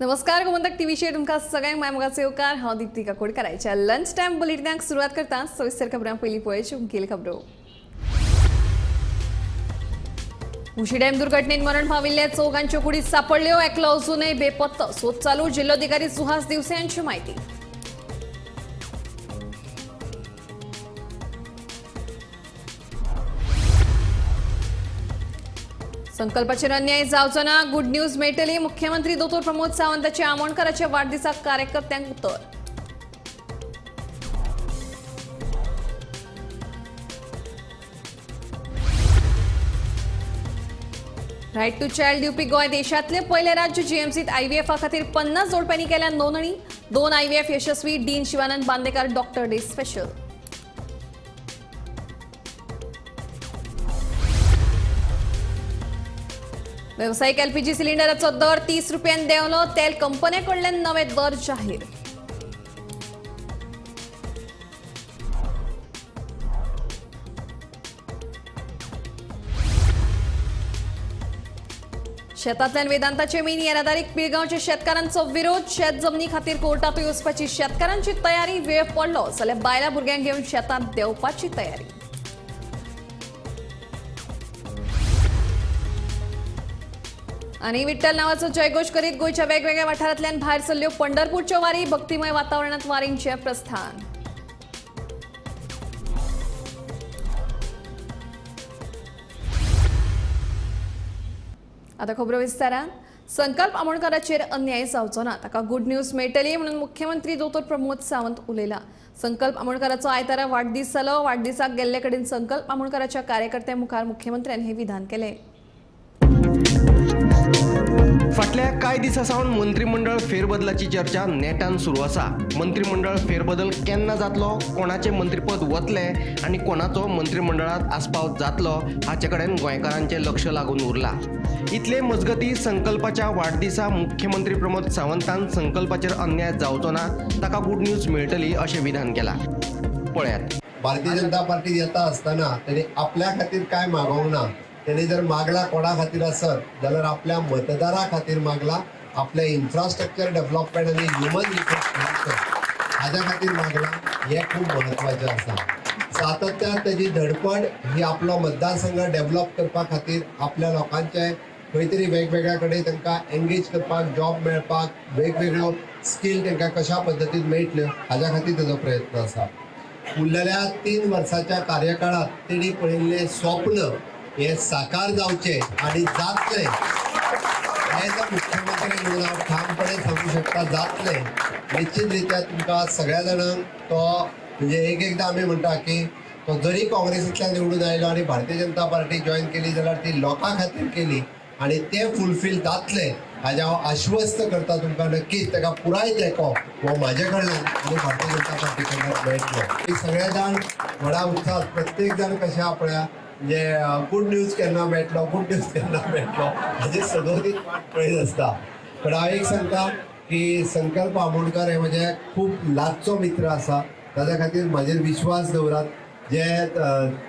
नमस्कार, गोमंतक टीव्हीचेर तुमकां सगळ्यांक माय मोगाचो येवकार. हांव दिप्ती काकोडकाराच्या लंच टायम बुलेटिनाक सुरवात करता. सविस्तर खबरां. पयलीं पळोवच्यो मुखेल खबरो. मुशी डॅम दुर्घटनेत मरण पाविल्ल्या चौगांच्यो कुडी सापडल्यो. एकलो अजूनय बेपत्तो. सोद चालू. जिल्होधिकारी सुहास दिवसे यांची माहिती. संकल्पाचेर अन्याय जावचो ना, गुड न्यूज मेळटली. मुख्यमंत्री दोतोर प्रमोद सावंताचे आमोणकराच्या वाडदिसाक कार्यकर्त्यांक उतर. रायट टू चायल्ड दिवपी गोंय देशांतले पयलें राज्य. जीएमसीत आयव्हीएफा खातीर 50 जोडप्यांनी केल्या नोंदणी. 2 आयव्हीएफ यशस्वी. Dean Shivanand Bandekar doctor day special. वेवसायीक एलपीजी सिलिंडराचो दर 30 रुपयान देंवलो. तेल कंपन्यां कडल्यान नवे दर जाहीर. शेतांतल्यान वेदांताचे मीन येरादारीक पिळगांवच्या शेतकारांचो विरोध. शेत जमनी खातीर कोर्टांतूय वचपाची शेतकारांची तयारी. वेळ पडलो जाल्यार बायलां भुरग्यांक घेवन शेतांत देंवपाची तयारी. आनी विठ्ठल नावाचो जयघोष करीत गोंयच्या वेगवेगळ्या वाठारांतल्यान भायर सरल्यो पंढरपूरच्यो वारी. भक्तिमय वातावरणांत वारींचें प्रस्थान. आता खबरो विस्तारान. संकल्प आमोणकराचेर अन्याय जावचो ना, ताका गुड न्यूज मेळटली म्हणून मुख्यमंत्री दोतोर प्रमोद सावंत उलयला. संकल्प आमोणकराचो आयतारा वाडदीस जालो. वाडदिसाक गेल्ले कडेन संकल्प आमोणकराच्या कार्यकर्त्यां मुखार मुख्यमंत्र्यान हें विधान केलें. फाटल्या कांय दिसां सावन मंत्रीमंडळ फेरबदलाची चर्चा नेटान सुरू आसा. मंत्रीमंडळ फेरबदल केन्ना जातलो, कोणाचें मंत्रीपद वतलें आनी कोणाचो मंत्रीमंडळांत आस्पाव जातलो हाचे कडेन गोंयकारांचें लक्ष लागून उरलां. इतले मजगती संकल्पाच्या वाडदिसा मुख्यमंत्री प्रमोद सावंतान संकल्पाचेर अन्याय जावचो ना, ताका गुड न्यूज मेळटली अशें विधान केलां. पळयात. भारतीय जनता पार्टी येता आसतना तेणी आपल्या खातीर कांय मागोवंक ना. तेणी जर मागला कोणा खातीर आसत जाल्यार आपल्या मतदारा खातीर मागला, आपल्या इन्फ्रास्ट्रक्चर डेव्हलपमेंट आनी ह्युमन रिसोर्स हाज्या खातीर मागला. हें खूब म्हत्वाचें आसा. सातत्यान तेजी धडपड ही आपलो मतदारसंघ डेव्हलप करपा खातीर, आपल्या लोकांचे खंय तरी वेगवेगळ्या कडेन तांकां एंगेज करपाक, जॉब मेळपाक, वेगवेगळ्यो स्कील तांकां कशा पद्दतीन मेळटल्यो हाज्या खातीर तेजो प्रयत्न आसा. उरलेल्या 3 वर्साच्या कार्यकाळात तेणी पळयल्लें स्वप्न हे साकार जावचें आनी जातलें एज अ मुख्यमंत्री म्हणून हांव ठामपणे सांगू शकता, जातलें. निश्चित रित्या तुमकां सगळ्या जाणांक तो म्हणजे एक एकदां आमी म्हणटा की तो जरी काँग्रेसींतल्यान निवडून आयलो आनी भारतीय जनता पार्टी जॉयन केली जाल्यार ती लोकां खातीर केली आनी तें फुलफील जातलें हाजें हांव आश्वस्त करता तुमकां. नक्कीच ताका पुराय तेंको हो म्हाजे कडल्यान आनी भारतीय जनता पार्टी कडल्यान मेळटलो. सगळे जाण व्हडा उत्साहात, प्रत्येक जाण कशें आपल्या म्हणजे गुड न्यूज केन्ना मेळटलो, गुड न्यूज केन्ना मेळटलो हाजी सदोदीत वाट पळयत आसता. पण हांव एक सांगता की संकल्प आमोणकर हे म्हजे खूब लागचो मित्र आसा. ताज्या खातीर म्हाजेर विश्वास दवरात. जे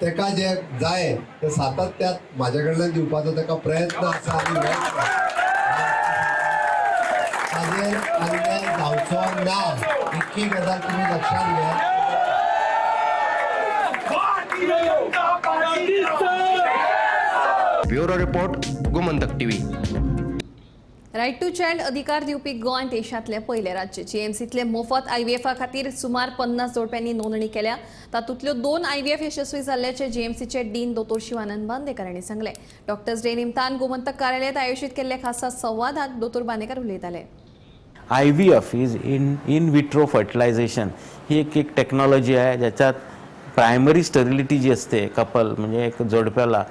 ताका जे जाय ते सातत्यात म्हाज्या कडल्यान दिवपाचो ताका प्रयत्न आसा आनी ताजेर अन्याय जावचो ना इतकी गजाल तुमी लक्षांत घेयात. Bureau report, Gomantak TV. Right to child अधिकार दिवपी गोंय देशांतलें पयलें राज्य. जीएमसींतले मोफत आयव्हीएफा खातीर सुमार 50 जोडप्यांनी नोंदणी केल्या. तातूंतल्यो 2 आयव्हीएफ यशस्वी जाल्ल्याचें जीएमसीचे डीन दोतोर शिवानंद बांदेकर हांणी सांगलें. डॉक्टर्स डे निमतान गोमंतक कार्यालयांत आयोजीत केल्ल्या खासा संवादात दोतोर बांदेकर उलयताले. IVF is in vitro fertilization ही एक एक टेक्नॉलॉजी आहे ज्याच्यात प्रायमरी स्टरिलिटी जी असते कपल म्हणजे एक जोडप्याला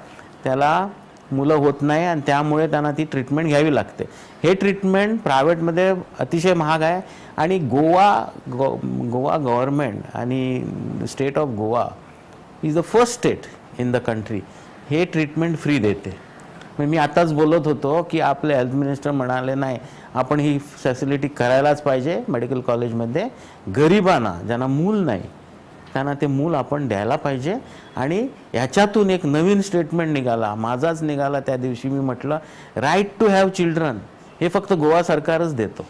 त्याला मुलं होत नाही आणि त्यामुळे त्यांना ती ट्रीटमेंट घ्यावी लागते. हे ट्रीटमेंट प्रायव्हेटमध्ये अतिशय महाग आहे आणि गोवा गोवा गव्हर्मेंट आणि state of Goa is the first state in the country हे ट्रीटमेंट फ्री देते. म्हणजे मी आताच बोलत होतो की आपले हेल्थ मिनिस्टर म्हणाले नाही आपण ही फॅसिलिटी करायलाच पाहिजे मेडिकल कॉलेजमध्ये. गरिबांना ज्यांना मूल नाही त्यांना ते मूल आपण द्यायला पाहिजे. आणि ह्याच्यातून एक नवीन स्टेटमेंट निघाला, माझाच निघाला त्या दिवशी. मी म्हटलं राईट टू have children हे फक्त गोवा सरकारच देतो.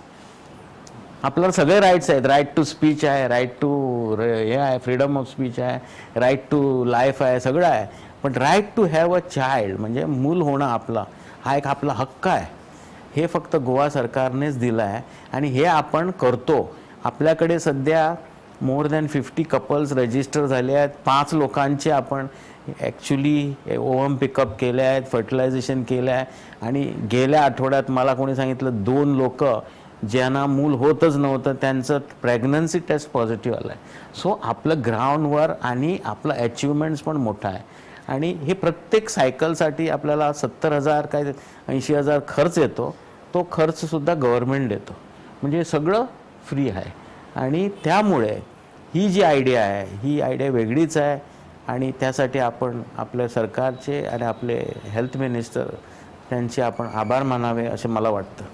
आपल्याला सगळे राईट्स आहेत. राईट टू स्पीच आहे, राईट टू हे आहे, फ्रीडम ऑफ स्पीच आहे, राईट टू लाईफ आहे, सगळं आहे. पण right to have a child म्हणजे मूल होणं आपला हा एक आपला हक्क आहे. हे फक्त गोवा सरकारनेच दिलं आहे आणि हे आपण करतो. आपल्याकडे सध्या मोर दॅन 50 कपल्स रजिस्टर झाले आहेत. 5 लोकांचे आपण ॲक्च्युली ओव्हम पिकअप केले आहेत, फर्टिलायझेशन केलं आहे. आणि गेल्या आठवड्यात मला कोणी सांगितलं 2 लोकं ज्यांना मूल होतच नव्हतं त्यांचं प्रेग्नन्सी टेस्ट पॉझिटिव्ह आलं आहे. सो आपलं ग्राउंडवर आणि आपलं अचिव्हमेंट्स पण मोठा आहे. आणि हे प्रत्येक सायकलसाठी आपल्याला 70,000 काय 80,000 खर्च येतो, तो खर्चसुद्धा गव्हर्मेंट देतो. म्हणजे सगळं फ्री आहे. आणि त्यामुळे ही जी आयडिया आहे ही आयडिया वेगळीच आहे. आणि त्यासाठी आपण आपल्या सरकारचे आणि आपले हेल्थ मिनिस्टर त्यांचे आपण आभार मानावे असे मला वाटतं.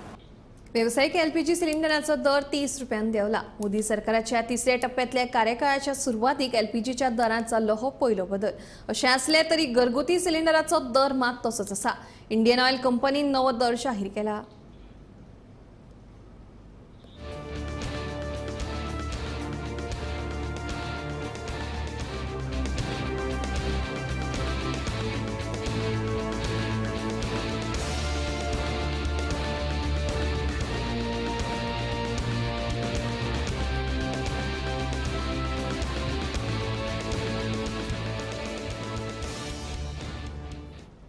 व्यावसायिक एलपीजी सिलिंडराचा दर 30 रुपयांनी देंवला. मोदी सरकाराच्या तिसऱ्या टप्प्यातल्या कार्यकाळाच्या सुरवातीक एलपीजीच्या दरांत जाल्लो हो पयलो बदल. अशें आसलें तरी घरगुती सिलिंडराचो दर मात तसोच आसा. इंडियन ऑयल कंपनीन नवो दर जाहीर केला.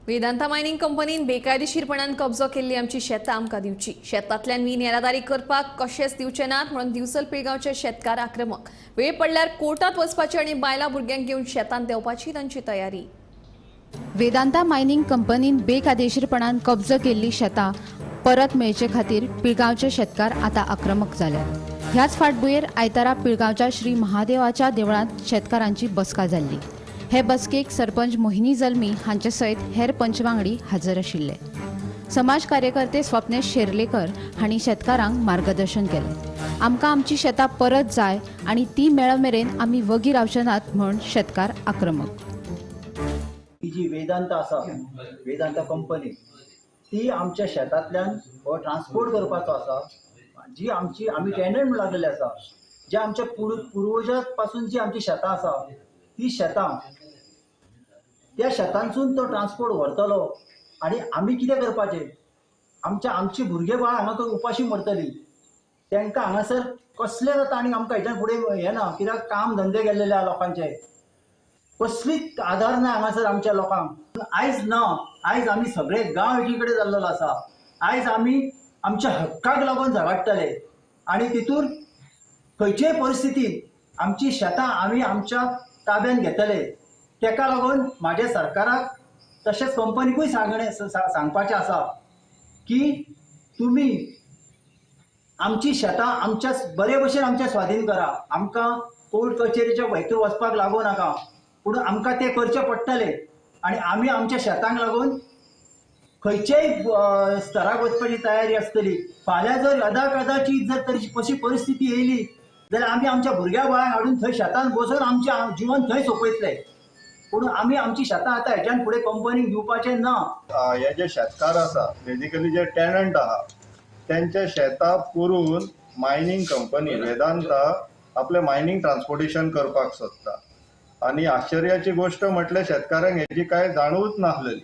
वेदांता मायनिंग कंपनीन बेकायदेशीरपणान कब्जो केल्ली आमची शेतां आमकां दिवची. शेतांतल्यान वीन येरादारी करपाक कशेंच दिवचे नात म्हणून दिवचल पिळगांवचे शेतकार आक्रमक. वेळ पडल्यार कोर्टात वचपाची आनी बायलां भुरग्यांक घेवन शेतांत देंवपाची तांची तयारी. वेदांता मायनिंग कंपनीन बेकायदेशीरपणान कब्जो केल्ली शेतां परत मेळचे खातीर पिळगांवचे शेतकार आतां आक्रमक जाल्यात. ह्याच फाटभुंयेर आयतारा पिळगांवच्या श्री महादेवाच्या देवळांत शेतकारांची बसका जाल्ली. हे बसकेक सरपंच मोहिनी जल्मी हांचे सयत हेर पंचवांगडी हजर आशिल्ले. समाज कार्यकर्ते स्वप्नेश शेर्लेकर हांणी शेतकारांक मार्गदर्शन केलें. आमकां आमची शेतां परत जाय आनी ती मेळ मेरेन आमी वगी रावचे नात म्हूण शेतकार आक्रमक. ही जी वेदांता आसा, वेदांता कंपनी, ती आमच्या शेतांतल्यान हो ट्रान्सपोर्ट करपाचो आसा. जी आमची आमी टेनंट लागलेले आसा, जे आमच्या पुर्वजा पासून जी आमची शेतां आसा ती शेतां त्या शेतांसून तो ट्रान्सपोर्ट व्हरतलो आनी आमी कितें करपाचें? आमच्या आमची भुरगे बाळ हांगा तो उपाशी मरतली. तांकां हांगासर कसलें जाता आनी आमकां हेच्यान फुडें हें ना, कित्याक काम धंदे गेल्लेले आहा लोकांचे, कसलीच आधार ना हांगासर आमच्या लोकांक. आयज ना, आयज आमी सगळे गांव एकी कडेन जाल्लो आसा. आयज आमी आमच्या हक्काक लागून झगडटले आनी तितून खंयचेय परिस्थितींत आमची शेतां आमी आमच्या ताब्यान घेतले. तेका लागून म्हाज्या सरकाराक तशेंच कंपनीकूय सांगपाचें आसा की तुमी आमची शेतां आमच्या बरे भशेन आमच्या स्वाधीन करा. आमकां कोर्ट कचेरीच्या हेतून वचपाक लागूं नाका, पूण आमकां तें करचें पडटलें. आनी आमी आमच्या शेतांक लागून खंयचेय स्तराक वचपाची तयारी आसतली. फाल्यां जर यदा कदाचीत जर तरी अशी परिस्थिती येयली जाल्यार आमी आमच्या भुरग्या बाळांक हाडून थंय शेतान बसोवन आमचें जिवन थंय सोंपयतले. पूण आमी आमची शेतां आतां हेच्यान फुडें कंपनीक दिवपाचें ना. हे जे शेतकार आसा, बेजिकली जे टेनंट आहा, तेंच्या शेतां पुरून मायनींग कंपनी वेदांता आपलें मायनींग ट्रान्सपोर्टेशन करपाक सोदता. आनी आश्चर्याची गोश्ट म्हटल्यार शेतकारांक हेजी कांय जाणूच नासलेली.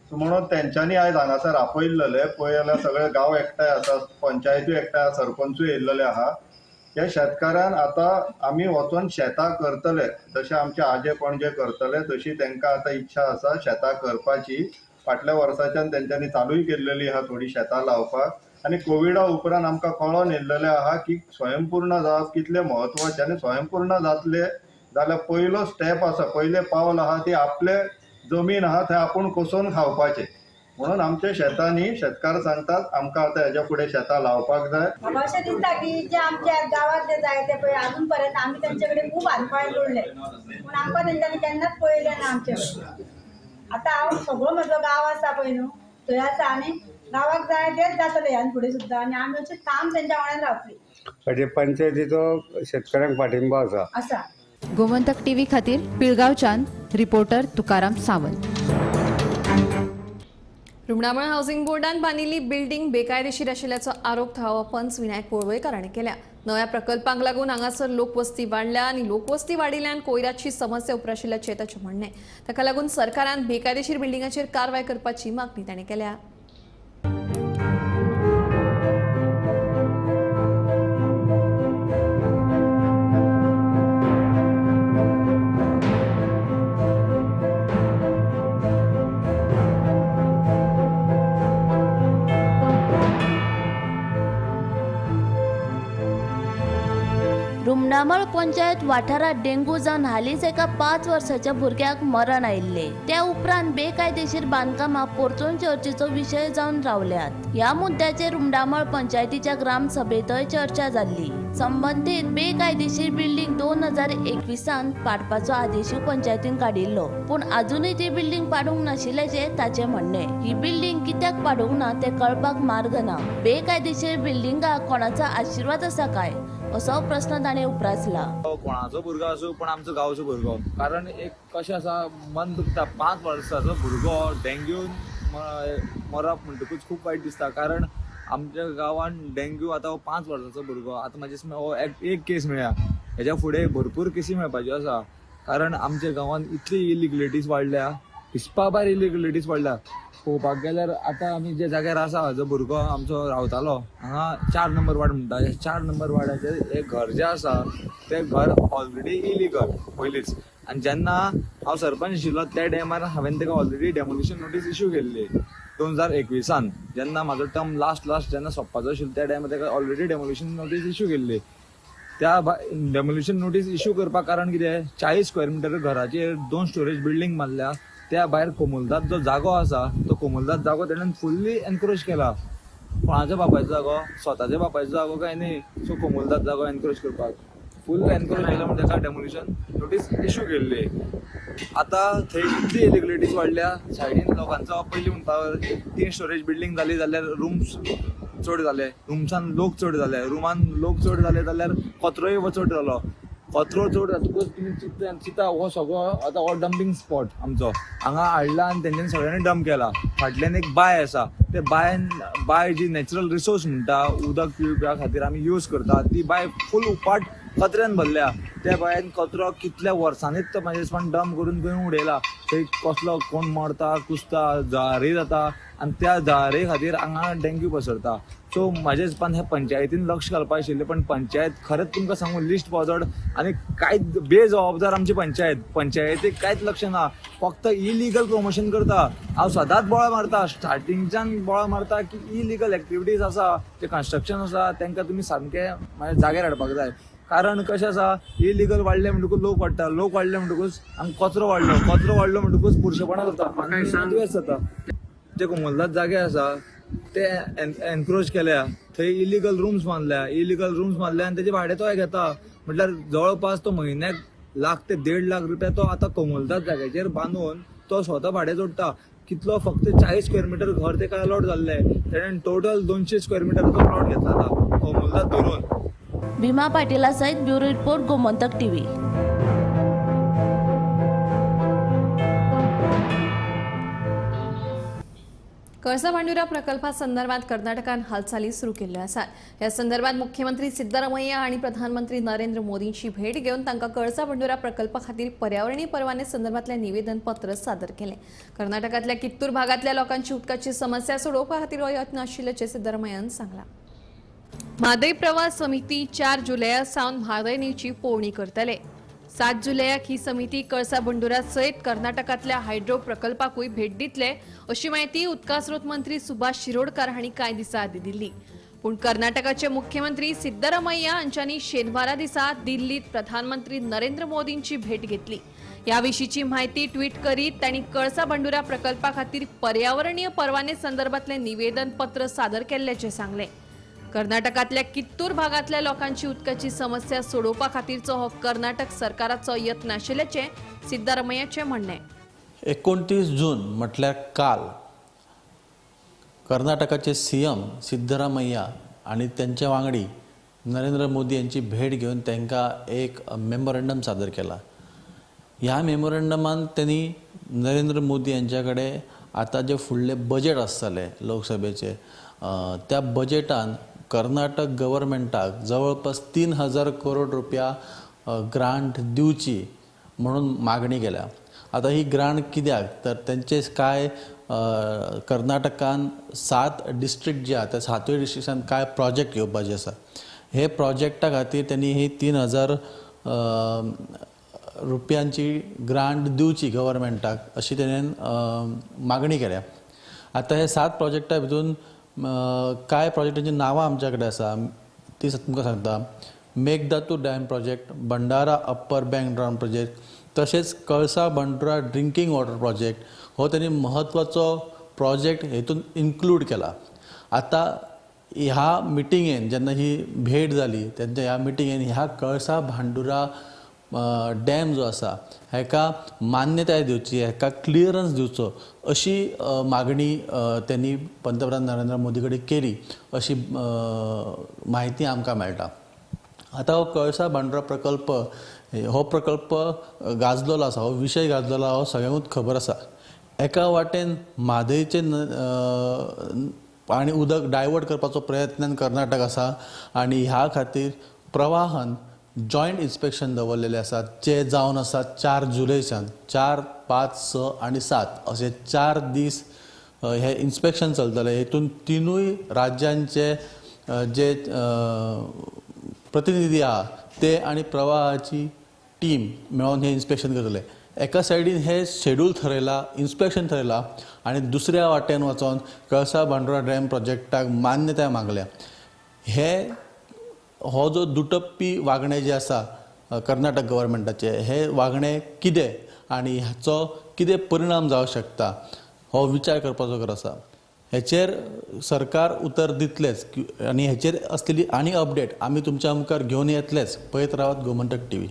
सो म्हणून तेंच्यांनी आयज हांगासर आपयल्लेले पळय जाल्यार सगळे गांव एकठांय आसा, पंचायतूय एकठांय आसा, सरपंचूय येयल्लेले आहा. ह्या शेतकारान आतां आमी वचोन शेतां करतले, जशें आमचे आजे पणजे करतले तशी तांकां आतां इच्छा आसा शेतां करपाची. फाटल्या वर्साच्यान तेंच्यांनी चालूय केल्लेली आहा थोडी शेतां लावपाक. आनी कोविडा उपरांत आमकां कळोन येयल्लेलें आहा की स्वयंपूर्ण जावप कितलें म्हत्वाचें. आनी स्वयंपूर्ण जातले जाल्यार पयलो स्टेप आसा, पयलें पावल आहा ती आपले जमीन आहा थंय आपूण कसोवन खावपाचें. म्हणून आमच्या शेतांनी शेतकार सांगतात आमकां आतां हेज्या फुडें शेतां लावपाक जाय. म्हाका अशें दिसता की जे आमच्या गांवांतले जाय ते पळय अजून पर्यंत आमी तेंचे कडेन खूब हात पांय जोडले, पूण आमकां तेंच्यांनी केन्नाच पळयलें ना आमचे कडेन. आतां हांव सगळो म्हजो गांव आसा पळय न्हू थंय आसा आनी गांवाक जाय तेच जातलें ह्यान फुडें सुद्दां. आनी आमी अशें काम तेंच्या वांगडा रावतली. म्हणजे पंचायतीचो शेतकऱ्यांक पाठिंबो आसा आसा. गोमंतक टीव्ही खातीर पिळगांवच्यान रिपोर्टर तुकाराम सावंत. रुमडामळ हावसिंग बोर्डान बांदिल्ली बिल्डिंग बेकायदेशीर आशिल्ल्याचो आरोप थळावो पंच विनायक कोळवयकार हांणी केल्या. नव्या प्रकल्पांक लागून हांगासर लोकवस्ती वाडल्या आनी लोकवस्ती वाडिल्ल्यान कोयराची समस्या उप्राशिल्ल्याचें ताचें म्हणणें. ताका लागून सरकारान बेकायदेशीर बिल्डिंगाचेर कारवाय करपाची मागणी ताणें केल्या. रुमडामळ पंचायत वाठारांत डेंगू जावन हालींच एका 5 वर्साच्या भुरग्याक मरण आयिल्लें. त्या उपरांत बेकायदेशीर बांदकामां परतून चर्चेचो विशय जावन रावल्यात. ह्या मुद्द्याचेर रुमडामळ पंचायतीच्या ग्रामसभेंतय चर्चा जाल्ली. संबंदीत बेकायदेशीर बिल्डिंग 2021 पाडपाचो आदेशूय पंचायतीन काडिल्लो, पूण आजुनूय ती बिल्डिंग पाडूंक नाशिल्ल्याचें ताचें म्हणणें. ही बिल्डिंग कित्याक पाडूंक ना तें कळपाक मार्ग ना. बेकायदेशीर बिल्डिंगाक कोणाचो आशिर्वाद आसा काय असो प्रश्न ताणें उप्रासला. कोणाचो भुरगो आसूं पण आमचो गांवचो भुरगो, कारण एक कशें आसा मन दुखता. 5 वर्साचो भुरगो डेंग्यून मरप म्हणटकूच खूब वायट दिसता, कारण आमच्या गांवान डेंग्यू आतां 5 वर्साचो भुरगो आतां म्हाजे हो एक केस मेळ्ळ्या, हेज्या फुडें भरपूर केसी मेळपाच्यो आसा. कारण आमच्या गांवान इतली इलिगलिटीज वाडल्या, हिसपा भायर इलिगलिटीज वाडल्या. पळोवपाक गेल्यार आतां आमी जे जाग्यार आसा जो भुरगो आमचो रावतालो हांगा 4 नंबर वार्ड म्हणटा, 4 नंबर वार्डाचें हें घर जें आसा तें घर ऑलरेडी इलिगल पयलींच. आनी जेन्ना हांव सरपंच आशिल्लो त्या टायमार हांवें ताका ऑलरेडी डेमोलिशन नोटीस इश्यू केल्ली 2021 जेन्ना म्हाजो टर्म लास्ट लास्ट जेन्ना सोंपपाचो आशिल्लो त्या टायमार ताका ऑलरेडी डेमोलिशन नोटीस इश्यू केल्ली. त्या डेमोलिशन नोटीस इश्यू करपाक कारण कितें, 40 स्क्वेअर मिटर घराचेर 2 स्टोरेज बिल्डींग मारल्या. त्या भायर कोमुलदाद जो जागो आसा तो कोमुलदाद जागो तेणेन फुल्ली एनक्रोच केला. कोणाच्या बापायचो जागो, स्वताच्या बापायचो जागो काय न्ही, सो कोमुलदाद जागो एनक्रोच करपाक फूल एनक्रोच केला म्हण ताका डेमोलिशन नोटीस इश्यू केल्ली. आतां थंय इतली इलिगलिटीज वाडल्या सायडीन लोकांचो. पयलीं म्हणटा 3 स्टोरेज बिल्डींग जाली जाल्यार रुम्स चड जाले, रुम्सान लोक चड जाले, रुमान लोक चड जाले जाल्यार कचरोय चड जालो. कचरो चड जातकूच तुमी चिंता हो सगळो आतां हो डंपींग स्पॉट आमचो हांगा हाडला आनी तेंच्यांनी सगळ्यांनी डंप केला. फाटल्यान एक बांय आसा, ते बांयन बांय जी नॅचरल रिसोर्स म्हणटा उदक पिवपा खातीर आमी यूज करता, ती बांय फूल उपाट कचऱ्यान भरल्या. त्या बांयन कचरो कितल्या वर्सांनीच तो म्हाजे हिसपान डंप करून करून उडयला. थंय कसलो कोण मरता कुसता, जळारी जाता आनी त्या जळारी खातीर हांगा डेंग्यू पसरता. सो म्हाज्या हिसपान ह्या पंचायतीन लक्ष घालपाक आशिल्लें, पण पंचायत खरेंच तुमकां सांगू लिस्ट पॉजड आनी कांयच बेजबाबदार आमची पंचायत. पंचायतीक कांयच लक्ष ना, फक्त इलिगल प्रमोशन करता. हांव सदांच बोळा मारता, स्टार्टिंगच्यान बोळा मारता की इलिगल एक्टिविटीज आसा, जे कन्स्ट्रक्शन आसा तांकां तुमी सामकें मागीर जाग्यार हाडपाक जाय. कारण कशें आसा, इलिगल वाडलें म्हणटकूच लोक वाडटा, लोक वाडले म्हणटकूच आमकां कचरो वाडलो, कचरो वाडलो म्हणटकूच पुरशेपणां जाता, दुयेंस जाता. जे कोमुलदाद जागे आसा ते एनक्रोच केल्या, थंय इलिगल रुम्स बांदल्या, इलिगल रुम्स बांदल्या आनी तेजे भाडें तो घेता. म्हटल्यार जवळपास तो म्हयन्याक 1 ते 1.5 लाख रुपया तो आतां कोमुलदाद जाग्याचेर बांदून तो स्वता भाडें जोडटा. कितलो फक्त 40 स्क्वेअर मिटर घर तेका अलॉट जाल्लें, तेणें टोटल 200 स्क्वेअर मिटराचो प्लॉट घेतला आतां कोमुलदाद धरून. भीमा पाटीला सहित bureau report, Gomantak TV. Kalasa Bhandura प्रकल्पा संदर्भात कर्नाटकान हालचाली सुरू केल्ल्यो आसात. ह्या संदर्भात मुख्यमंत्री सिद्धरामय्या आनी प्रधानमंत्री नरेंद्र मोदींची भेट घेवन तांकां कळसा भांडुरा प्रकल्पा खातीर पर्यावरणीय परवाने संदर्भातलें निवेदन पत्र सादर केलें. कर्नाटकांतल्या कित्तूर भागांतल्या लोकांची उदकाची समस्या सोडोवपा खातीर हो यत्न आशिल्ल्याचें सिद्धरामय्यान सांगलां. म्हादय प्रवाह समिती 4 जुलया सावन म्हादय न्हंयची पळोवणी करतले. 7 जुलयाक ही समिती कळसा बंडुरा सयत कर्नाटकांतल्या हायड्रो प्रकल्पाकूय भेट दितले अशी म्हायती उदका स्रोत मंत्री सुभाष शिरोडकार हांणी कांय दिसां आदीं दिल्ली. पूण कर्नाटकाचे मुख्यमंत्री सिद्धरामय्या हांच्यांनी शेनवारा दिसा दिल्लीत प्रधानमंत्री नरेंद्र मोदींची भेट घेतली. ह्या विशींची म्हायती ट्वीट करीत तांणी कळसा बंडुरा प्रकल्पा खातीर पर्यावरणीय परवाने संदर्भातलें निवेदन पत्र सादर केल्ल्याचें सांगलें. कर्नाटकांतल्या कित्तूर भागांतल्या लोकांची उदकाची समस्या सोडोवपा खातीरचो हो कर्नाटक सरकाराचो यत्न आशिल्ल्याचें सिद्धरामय्याचें म्हणणें. 29 जून म्हटल्यार काल कर्नाटकाचे सीएम सिद्धरामय्या आनी त्यांचे वांगडी नरेंद्र मोदी यांची भेट घेवन तांकां एक मेमोरंडम सादर केला. ह्या मेमोरंडमान त्यांनी नरेंद्र मोदी यांच्या कडेन आतां जे फुडले बजेट आसतलें लोकसभेचें त्या बजेटान कर्नाटक गव्हर्मेंटाक जवळपास 3,000 करोड रुपया ग्रांट दिवची म्हणून मागणी केल्या. आतां ही ग्रांट कित्याक तर तेंचे काय कर्नाटकान 7 डिस्ट्रिक्ट जे आहा त्या 7 डिस्ट्रिक्टान काय प्रोजेक्ट येवपाचे आसा, हे प्रोजेक्टा खातीर त्यांनी ही 3,000 रुपयांची ग्रांट दिवची गव्हर्मेंटाक अशी तेणेन मागणी केल्या. आतां हे 7 प्रोजेक्टा भितून काय प्रोजेक्टांची नांवां आमच्या कडेन आसा ती तुमकां सांगता. Mekedatu dam project, Bhandara upper bank dam project, तशेंच Kalasa Bandura drinking water project हो त्यांनी म्हत्वाचो प्रोजेक्ट हेतून इन्क्लूड केला. आतां ह्या मिटिंगेन जेन्ना ही भेट जाली तेन्ना ह्या मिटिंगेन ह्या कळसा भांडुरा डॅम जो आसा हेका मान्यताय दिवची, हेका क्लियरन्स दिवचो अशी मागणी त्यांनी पंतप्रधान नरेंद्र मोदी कडेन केली अशी म्हायती आमकां मेळटा. आतां हो कळसा भांडुरा प्रकल्प हो प्रकल्प गाजलेलो आसा, हो विशय गाजलेलो हो सगळ्यांकूच खबर आसा. एका वाटेन म्हादयचें आनी उदक डायवर्ट करपाचो प्रयत्न कर्नाटक आसा आनी ह्या खातीर प्रवाहन जॉयंट इन्स्पेक्शन दवरलेले आसात जे जावन आसा 4 जुलयच्यान 4, 5, 6 आनी 7 असे 4 दीस हे इन्स्पेक्शन चलतले. हेतून 3 राज्यांचे जे प्रतिनिधी आहा ते आनी प्रवाहाची टीम मेळोन हे इन्स्पेक्शन करतले. एका सायडीन हे शेड्यूल थरयला, इन्स्पेक्शन थरयला आनी दुसऱ्या वाटेन वचोन कळसा भांडुरा डॅम प्रोजेक्टाक मान्यताय मागल्या. हे हो जो दुटप्पी वागणें जें आसा कर्नाटक गव्हर्मेंटाचें हे वागणें कितें आनी हाचो कितें परिणाम जावंक शकता हो विचार करपाचो गरज आसा. हेचेर सरकार उतर दितलेच आनी हेचेर असलेली आनी अपडेट आमी तुमच्या मुखार घेवन येतलेच. पळयत रावात गोमंतक टीव्ही.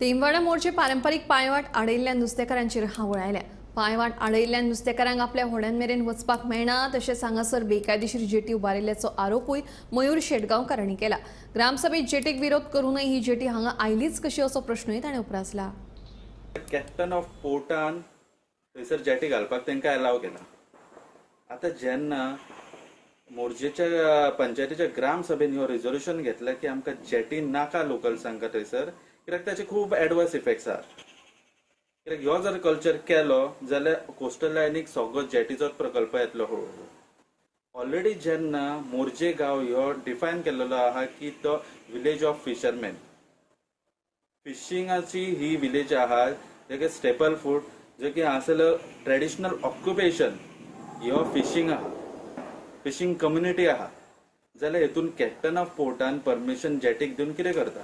तेमवाडा मोर्चे पारंपरीक पांयवाट आडयल्ल्या नुस्तेकारांचेर हावळ आयल्या. पांयवाट आडयल्ल्या नुस्तेकारांक आपल्या होड्यां मेरेन वचपाक मेळना तशेंच हांगासर बेकायदेशीर जेटी उबारिल्ल्याचो आरोपूय मयूर शेटगांवकारांनी केला. ग्रामसभेत जेटीक विरोध करूनय ही जेटी हांगा आयलीच कशी असो प्रश्नूय ताणें उप्रासला. कॅप्टन ऑफ पोर्टान थंयसर जेटी घालपाक तांकां एलाव केला. आतां जेन्ना मोरजेच्या पंचायतीच्या ग्रामसभेन हो रेजोल्युशन घेतला की आमकां जेटी नाका लोकल्सांक थंयसर, कित्याक ताचे खूब एडवर्स इफेक्ट्स आहात. कित्याक ह्यो जर कल्चर केलो जाल्यार कोस्टल लायनीक सगळो जेटीचोच प्रकल्प येतलो हळूहळू. ऑलरेडी जेन्ना मोरजे गांव ह्यो डिफायन केल्लो आहा की तो विलेज ऑफ फिशरमॅन, फिशिंगाची ही विलेज आहा जे स्टेपल फूड जे की हांगासरलो ट्रेडिशनल ऑक्युपेशन ह्यो फिशींग आहा, फिशींग कम्युनिटी आहा, जाल्यार हेतून कॅप्टन ऑफ पोर्टान परमिशन जेटीक दिवन कितें करता?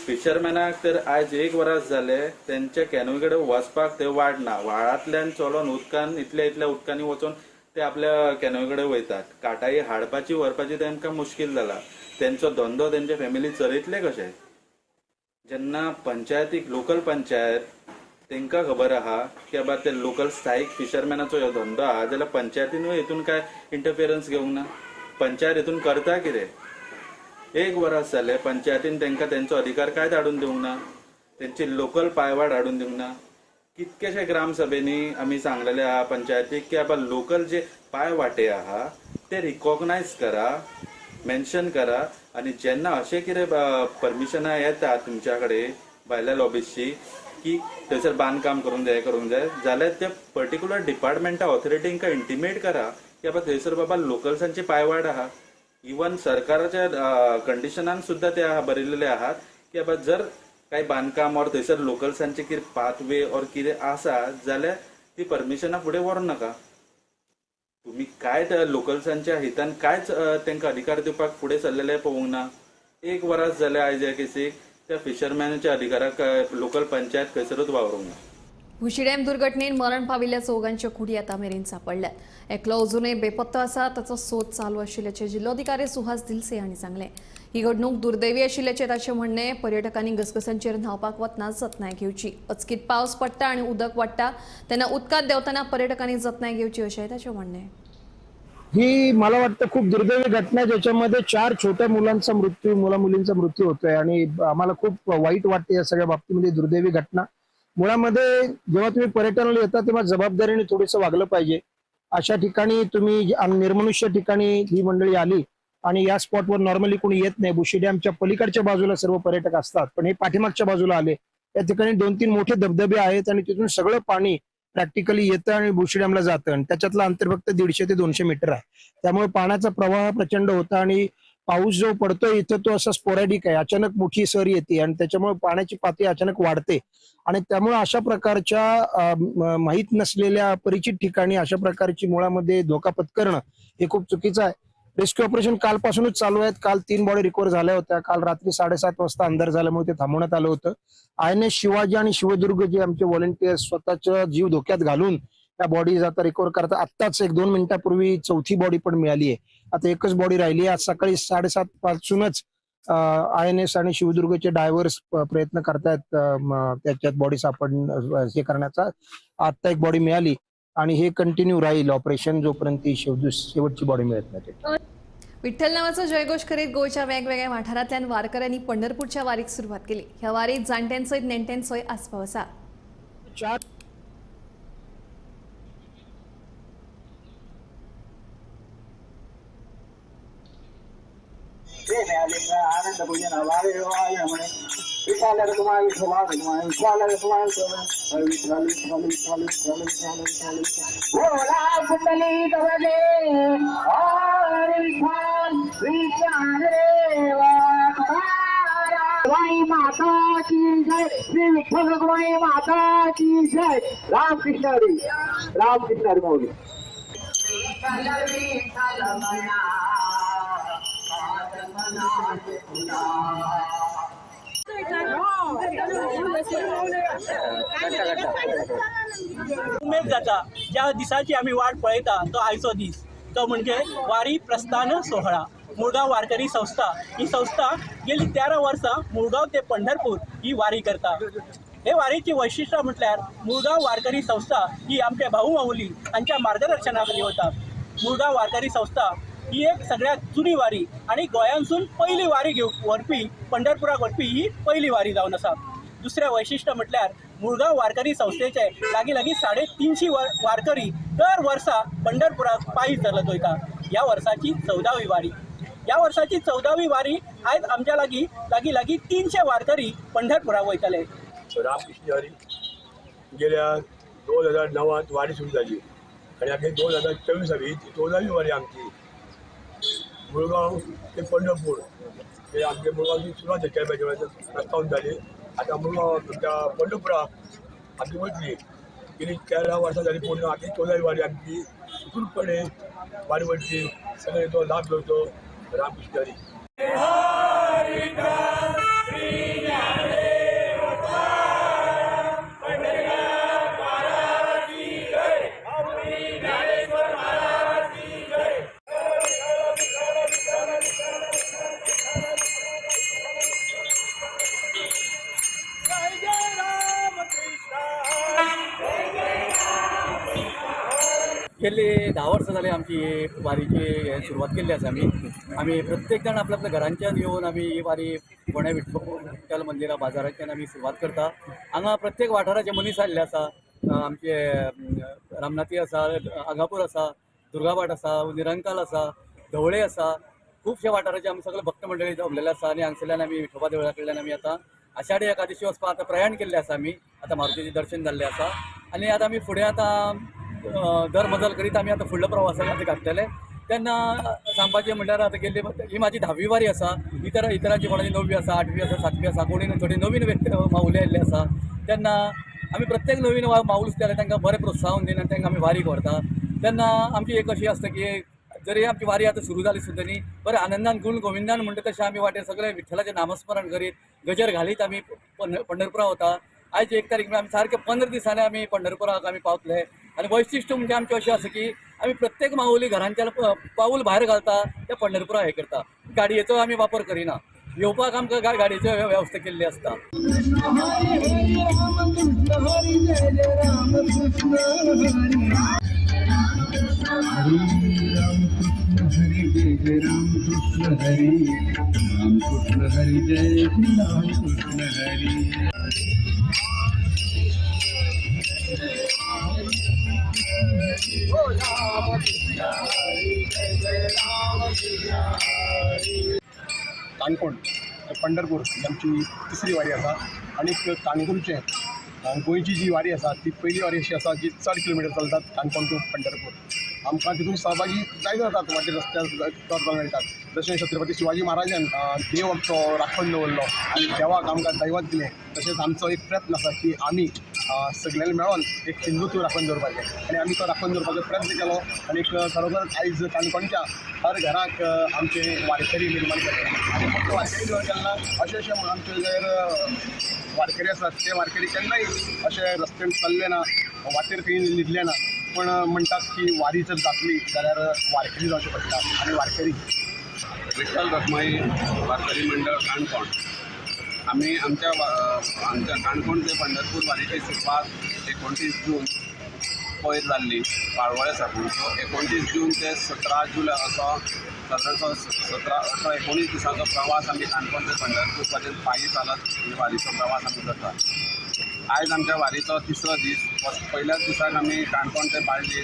फिशरमॅनाक तर आयज 1 वरास जालें तेंच्या कॅनोई कडेन वचपाक थंय वाट ना, व्हाळांतल्यान चलोन उदकान इतल्या इतल्या उदकांनी वचोन ते आपल्या कॅनोई कडेन वयतात. काटाई हाडपाची व्हरपाची तेंकां मुश्कील जाला. तेंचो धंदो तेंच्या फॅमिली चलयतले कशे? जेन्ना पंचायतीक लोकल पंचायत तेंकां खबर आहा की बाबा ते लोकल स्थायीक फिशरमॅनाचो ह्यो धंदो आहा जाल्यार पंचायतीनूय हेतून काय इंटरफियरन्स घेवंक ना. पंचायत हेतून करता कितें? 1 वरास जालें पंचायतीन तेंकां तेंचो अधिकार कांयच हाडून दिवंक ना, तेंची लोकल पांयवाट हाडून दिवंक ना. कितकेशे ग्रामसभेंनी आमी सांगलेले आहा पंचायतीक की बाबा लोकल जे पांयवाटे आहा ते रिकॉग्नायज करा, मेन्शन करा आनी जेन्ना अशें कितें परमिशनां येता तुमच्या कडेन भायल्या लॉबीजची की थंयसर बांदकाम करूंक जाय करूंक जाय जाल्यार त्या पर्टिक्युलर डिपार्टमेंटा ऑथॉरिटींकां इंटिमेट करा की बाबा थंयसर बाबा लोकल्सांची पांयवाट आहा. इवन सरकाराच्या कंडिशनान सुद्दां ते बरयलेले आहात की बाबा जर काय बांदकाम ऑर थंयसर लोकल्सांचे कितें पाथवे ऑर कितें आसा जाल्यार ती परमिशनां फुडें व्हरूं नाका. तुमी काय त्या लोकल्सांच्या हितान कांयच तांकां अधिकार दिवपाक फुडें सरलेले पळोवंक ना. 1 वरास जालें आयज ह्या केसीक त्या फिशरमॅनाच्या अधिकाराक लोकल पंचायत खंयसरूच वावरूंक ना. भुशी डॅम दुर्घटनेन मरण पाविल्ल्या 4 कुडी आतां मेरेन सापडल्यात. एकलो अजूनय बेपत्तो आसा, ताचो सोद चालू आशिल्ल्याचें जिल्लोधिकारी सुहास दिलसे हांणी सांगलें. ही घडणूक दुर्दैवी आशिल्ल्याचें ताचें म्हणणें. पर्यटकांनी घसघसांचेर न्हांवपाक वतना जतनाय घेवची. अचकीत पावस पडटा आनी उदक वाडटा तेन्ना उदकांत देंवतना पर्यटकांनी जतनाय घेवची अशेंय ताचें म्हणणें. ही मला वाटतं खूप दुर्दैवी घटना, ज्याच्यामध्ये 4 छोट्या मुलांचा मृत्यू, मुला मुलींचा मृत्यू होतोय आणि आम्हाला खूप वाईट वाटते या सगळ्या बाबतीमध्ये. दुर्दैवी घटना. मुळामध्ये जेव्हा तुम्ही पर्यटनाला येता तेव्हा जबाबदारीने थोडंसं वागलं पाहिजे. अशा ठिकाणी तुम्ही निर्मनुष्य ठिकाणी ही मंडळी आली आणि या स्पॉटवर नॉर्मली कोणी येत नाही. बुशी डॅमच्या पलीकडच्या बाजूला सर्व पर्यटक असतात, पण हे पाठीमागच्या बाजूला आले. त्या ठिकाणी 2-3 मोठे धबधबे आहेत आणि तिथून सगळं पाणी प्रॅक्टिकली येतं आणि बुशी डॅमला जातं आणि त्याच्यातलं अंतर फक्त 150 ते 200 मीटर आहे. त्यामुळे पाण्याचा प्रवाह प्रचंड होता आणि पाऊस जो पडतोय इथं तो असा स्पोरॅडिक आहे, अचानक मोठी सर येते आणि त्याच्यामुळे पाण्याची पातळी अचानक वाढते आणि त्यामुळे अशा प्रकारच्या माहीत नसलेल्या परिचित ठिकाणी अशा प्रकारची मुळामध्ये धोका पत्करणं हे खूप चुकीचं आहे. रेस्क्यू ऑपरेशन कालपासूनच चालू आहेत. काल 3 बॉडी रिकव्हर झाल्या होत्या. काल रात्री 7:30 वाजता अंधार झाल्यामुळे ते थांबवण्यात आलं होतं. INS Shivaji आणि शिवदुर्ग जे आमचे व्हॉलेंटियर्स स्वतःचा जीव धोक्यात घालून त्या बॉडीज आता रिकव्हर करतात. आत्ताच 1-2 मिनिटापूर्वी चौथी बॉडी पण मिळाली आहे. आता एकच बॉडी राहिली आहे. आज सकाळी 7:30 पासूनच INS आणि शिवदुर्गचे डायव्हर्स प्रयत्न करतायत त्याच्यात बॉडी सापड हे करण्याचा. आत्ता एक बॉडी मिळाली आणि हे कंटिन्यू राहील ऑपरेशन जोपर्यंत शेवटची बॉडी मिळत नाही. विठ्ठल नावाचा जयघोष करीत गोंयच्या वेगवेगळ्या वाठारांतल्यान वारकऱ्यांनी पंढरपूरच्या वारीक सुरवात केली. ह्या वारीत जाणट्यांसयत नेणट्यांचोय आस्पाव आसा. माता की जय, श्री विठ्ठल रखुमाई माता की जय. रामकृष्ण हरी, रामकृष्ण हरी माऊली. उमेद जाता ज्या दिसाची आमी वाट पळयता तो आयचो दीस, तो म्हणजे वारी प्रस्थान सोहळा. मुळगांव वारकरी संस्था ही संस्था गेली 13 वर्सां मुळगांव ते पंढरपूर ही वारी करता. हे वारीची वैशिष्ट्य म्हटल्यार मुळगांव वारकरी संस्था ही आमच्या भाऊ माऊली हांच्या मार्गदर्शनाखाली वता. मुळगांव वारकरी संस्था ही एक सगळ्यात जुनी वारी आणि गोंयांसून पयली वारी घेवन व्हरपी पंढरपुराक व्हरपी ही पयली वारी जावन आसा. दुसरें वैशिश्ट म्हटल्यार मुळगांव वारकरी संस्थेचे लागीं लागीं 350 वारकरी दर वर्सा पंढरपुराक पायी चलत वयता. ह्या वर्साची 14वी वारी, ह्या वर्साची 14वी वारी आयज आमच्या लागीं लागीं लागीं 300 वारकरी पंढरपुराक वयतले. रामकृष्ण हरी. गेल्या 2009 वारी सुरू जाली आनी आमी 2024 ही 14वी वारी आमची. मुळगांव ते पंढरपूर हे आमचे मुळगांवची सुरवात जाली, प्रस्तावन जाली. आतां मुळगांव त्या पंढरपुराक आमची वयतली. गेली 13 वर्सां जाली पूर्ण. आतां 14वी वारी आमची सुखरूपपणे वारी वयतली. सगळे तो लाभ घेवचो. रामकृष्ण हरी. गेले 10 वर्सां जाली आमची वारीची हे सुरवात केल्ली आसा. आमी आमी प्रत्येक जाण आपल्या आपल्या घरांच्यान येवन आमी ही वारी फोंड्या विठ्ठल मंदिरा बाजाराच्यान आमी सुरवात करता. हांगा प्रत्येक वाठाराचे मनीस आयिल्ले आसा. आमचे रामनाथी आसा, आगापूर आसा, दुर्गाभाट आसा, निरंकाल आसा, धवळे आसा. खुबशे वाठाराचे आमी सगळे भक्त मंडळी जमलेले आसा आनी हांगसरल्यान आमी विठोबा देवळा कडल्यान आमी आतां आषाढी एकादशी वचपाक आतां प्रयाण केल्लें आसा. आमी आतां मारुतीचें दर्शन जाल्लें आसा आनी आतां आमी फुडें आतां दर मजल करीत आमी आतां फुडलो प्रवास आतां काडटले. तेन्ना सांगपाचें म्हणल्यार आतां गेल्ली ही म्हाजी 10वी वारी आसा. इतरांची कोणाची 9वी आसा, 8वी आसा, 7वी आसा, कोणी थोडी नवीन व्यक्ती माऊली आयिल्ले आसा. तेन्ना आमी प्रत्येक नवीन माऊल जाल्यार तांकां बरें प्रोत्साहन दिवन आनी तांकां आमी वारीक व्हरता. तेन्ना आमची एक अशी आसता की जरी आमची वारी आतां सुरू जाली सुद्दां न्ही, बरें आनंदान गुण गोविंदान म्हणटा तशें आमी वाटेर सगळें विठ्ठलाचें नामस्मरण करीत गजर घालीत आमी पंढरपुरा वता. आयज 1 तारीख आमी सारके 15 दिसांनी आमी पंढरपुराक आमी पावतले. आनी वैशिश्ट म्हणजे आमचें अशें आसा की आमी प्रत्येक माऊली घरांच्यान पावूल भायर घालता ते पंढरपुरा हें करता. गाडयेचो आमी वापर करिना. येवपाक आमकां गाडयेची वेवस्था केल्ली आसता. राम कृष्ण हरी जय राम कृष्ण हरी. Canacona ते पंढरपूर ही आमची तिसरी वारी आसा आनी काणकोणचें गोंयची जी वारी आसा ती पयली वारी अशी आसा जी चड किलोमिटर चलतात काणकोण टू पंढरपूर. आमकां तितून सहभागी जायते जातात वाटेर रस्त्यार चड मेळटात. जशें छत्रपती शिवाजी महाराजान देव आमचो राखून दवरलो आनी देवाक आमकां दैवत दिलें, तशेंच आमचो एक प्रयत्न आसा की आमी सगळ्यांनी मेळोन एक हिंदुत्व राखून दवरपाचें आनी आमी तो राखून दवरपाचो प्रयत्न केलो आनी खरोखर आयज काणकोणच्या हर घराक आमचे वारकरी निर्माण केले आनी फक्त वारकरी निर्माण केले ना, अशें अशें आमचे जर वारकरी आसात ते वारकरी केन्नाय अशे रस्त्यान चल्ले ना, वाटेर खंय न्हिदले ना, पण म्हणटात की वारी जर जातली जाल्यार वारकरी जावचें पडटा आनी वारकरी. विठ्ठल रखमाई वारकरी मंडळ काणकोण. आमी आमच्या काणकोण ते पंढरपूर वारीची सुरवात 29 जून पयर जाल्ली पाळवळे साकून. सो 29 जून ते 17 जुलय असो सादारणसो 17, 18, 19 दिसांचो प्रवास आमी काणकोण ते पंढरपूर पर्यंत पायी चालत ही वारीचो प्रवास आमी करतात. आयज आमच्या वारीचो तिसरो दीस. पयल्याच दिसाक आमी काणकोण ते बाळडी,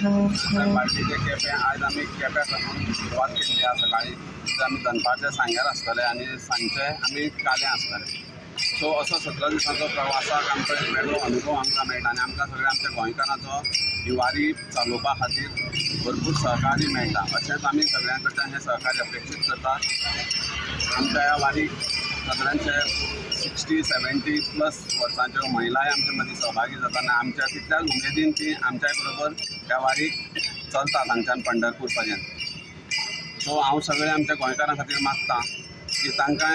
बाळडी ते केपें, आयज आमी केप्यां साकून सुरवात केल्ली आसा सकाळीं. आमी दनपारच्या सांग्यार आसतले आनी सांजचे आमी काल्यां आसतले. सो असो 17 दिसांचो प्रवासाक आमकां एक वेगळो अनुभव आमकां मेळटा आनी आमकां सगळ्या आमच्या गोंयकारांचो ही वारी चालोवपा खातीर भरपूर सहकार्य मेळटा. अशेंच आमी सगळ्यां कडच्यान हें सहकार्य अपेक्षीत करतात. आमच्या ह्या वारीक सगळ्यांचे 60-70 प्लस वर्सांच्यो महिलाय आमच्या मदीं सहभागी जाता आनी आमच्या तितल्याच उमेदीन ती आमच्या बरोबर ह्या वारीक चलतात हांगच्यान पंढरपूर पर्यंत. सो हांव सगळ्या आमच्या गोंयकारां खातीर मागता की तांकां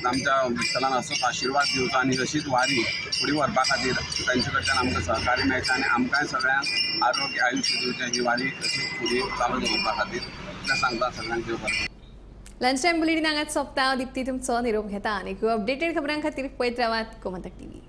आमच्या विठ्ठलान असोच आशिर्वाद दिवचो आनी अशीच वारी फुडें व्हरपा खातीर तांचे कडच्यान आमकां सहकार्य मेळटा आनी आमकांय सगळ्यांक आरोग्य आयुश्य दिवचें ही वारी अशीच फुडें चालू दवरपा खातीर इतलें सांगता सगळ्यांक. देव बरें. लंच टायम बुलेटीन हांगाच सोंपता. दीप्ती तुमचो निरोप घेता आनी अपडेटेड खबरां खातीर पळयत रावात गोमंतक टीव्ही.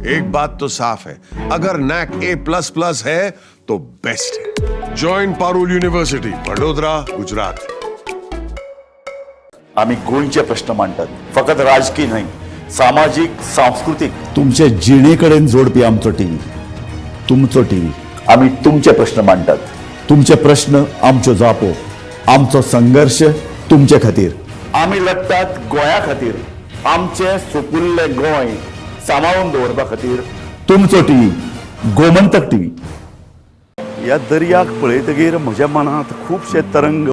एक बात तो साफ है, अगर नैक A++ है तो बेस्ट है। Join Parul university, Vadodara, Gujarat. आम्ही गोंयचे प्रश्न मांडटात, फकत राजकीय न्हय, सामाजीक, सांस्कृतीक, तुमचे जिणेकडेन जोडपी आमचो टीव्ही, तुमचो टीव्ही। आम्ही तुमचे प्रश्न मांडटात, तुमचे प्रश्न आमच्यो जापो, आमचो संघर्ष तुमचे खातीर। आम्ही लढतात गोंया खातीर, आमचे सुपुल्ले गोंय सांबाळून दवरपा खातीर। तुमचो टीव्ही, गोमंतक टीव्ही। ह्या दर्याक पळयतगीर म्हज्या मनांत खुबशे तरंग